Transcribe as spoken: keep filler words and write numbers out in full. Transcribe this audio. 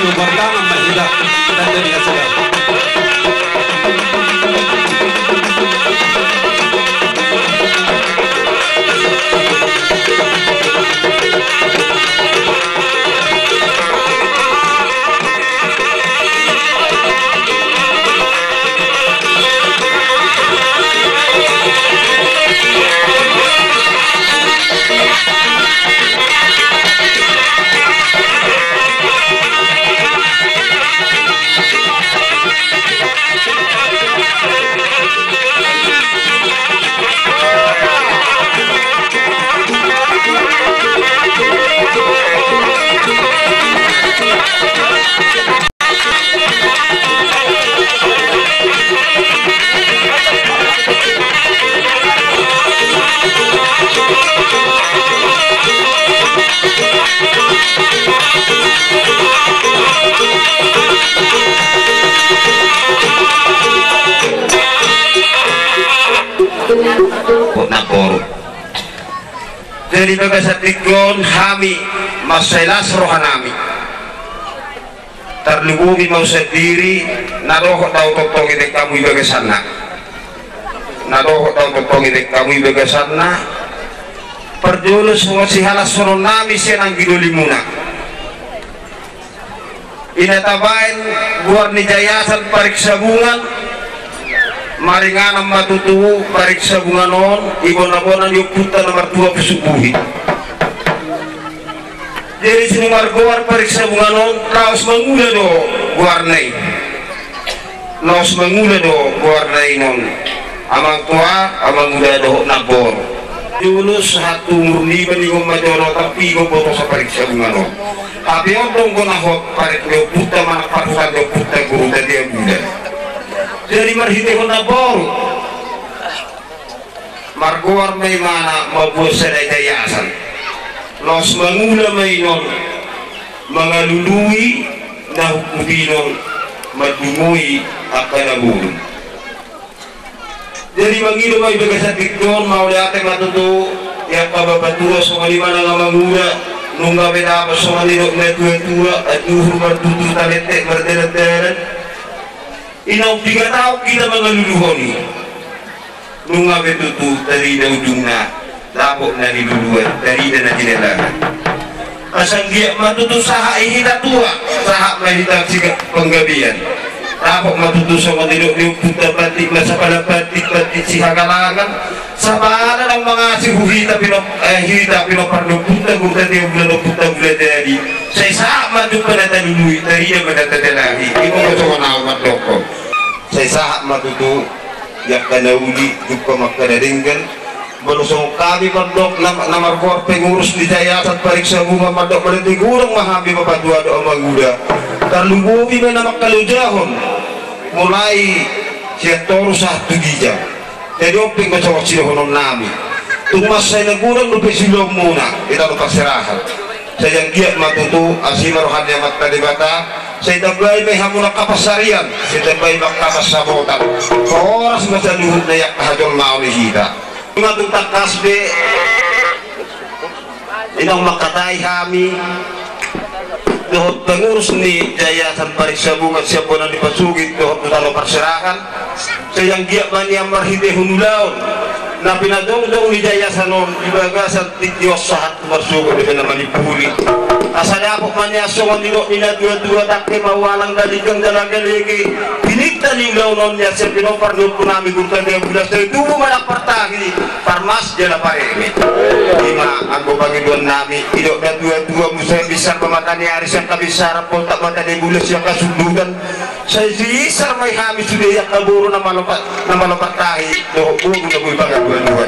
Bertangan ma hita, tanda di acara. Naboru. Jadi bagasan tingki on hami mansai las rohanami. Tarlumobi ma au sandiri, na dohot do au tongtong i baen hamu i bagasanna. Na dohot do au tongtong i baen hamu i bagasanna. Parjolo songon sihalashononnami sian anggi dolimuna. I na tabaen goar ni Yayasan Pariksa Bungan, maringanan ma tutu Pariksa Bungan on, i bona-bona ni ompunta na martua Pusuk Buhit. Jadi songon margoar Pariksa Bungan on, laos mangula do goarna i. Laos mangula do goarna i on. Amang tua, amang uda dohot namboru. Jolo sahat tu umur niba ningon ma jolo, tapi ingkon botosa Pariksa Bungan on. Hape on do anggo na hot parik ni ompunta, manang parhutan ni ompunta Guru Tatea Bulan. Jadi marhitehon namboru. Margoar ma imana mambuat sada yayasan. Laos mangula ma inon mangalului na hungkup inon mandungoi angka na bolon. Jadi mangido ma i bagasan tingki on, mauliate ma tutu i angka bapatua songon i ma nang amang uda, nunga be dapot songon nidok ni natua-tua, anduhur martutur talentek mardalan-dalan. I naung piga taon hita mangaluluhon i. Nunga be tutu tarida ujungna, dapot na niluluan, tarida na tinalahan. Asa anggiat ma tutu sahat i hita tua, sahat ma hita siganup panggabean. Dapot ma tutu songon nidok ni ompunta, pantik ma sapala pantik, pantik sihagalangan. Sapala naung mangasi hu hita pino, eh, hita pinompar ni ompunta Guru Tatea Bulan, ompunta Bulan Jadi. Sai sahat ma jumpa na talului, tarida ma na tatalahi. Ima songon ahu mandokkon. Sai sahat ma tutu i angka na uli, jumpa ma angka na denggan. Molo songon hami mandok na, na margoar pengurus ni Yayasan Pariksa Bungan mandok, marhite godang ma hami bapatua dohot amang uda. Tarlumobi ma na mangkalojahon mulai sian toru sahat tu ginjang. Jadi on pe anggo songon sidohononnami, tung mansai na godang dope siulaonmuna di tano parserahan. Sai anggiat ma tutu asi ma roha ni Amanta Debata, sai tambai ma i hamu angka pansarian, sai tambai ma angka pansamotan. Horas ma saluhutna i angka hajolmaon ni hita. Ima tung tangkas be. I naung mangkatai hami dohot pengurus ni Yayasan Pariksa Bungan sian bona ni pasogit dohot tu tano parserahan. Sai anggiat ma nian marhitehon ulaon na pinajongjong ni yayasan on di bagasan tingki on sahat tu marsogot dope na manimpuli. Asa dapot ma nian songon nidok ni natua-tua, tangke ma ualang, dalinggang jala galege. Pininta ni ulaon on nian sian pinompar ni ompunami Guru Tatea Bulan, sai tubu ma nang partahi, parmas jala pareme. Ima anggo pangidoannami, didok natua-tua, muse binsar ma mata ni ari sian habinsaran, poltak mata ni bulan sian hasundutan. Sai sibinsar ma i hami sude i angka boru na malo pa-, na malo partahi dohot boru na boi pangaduan.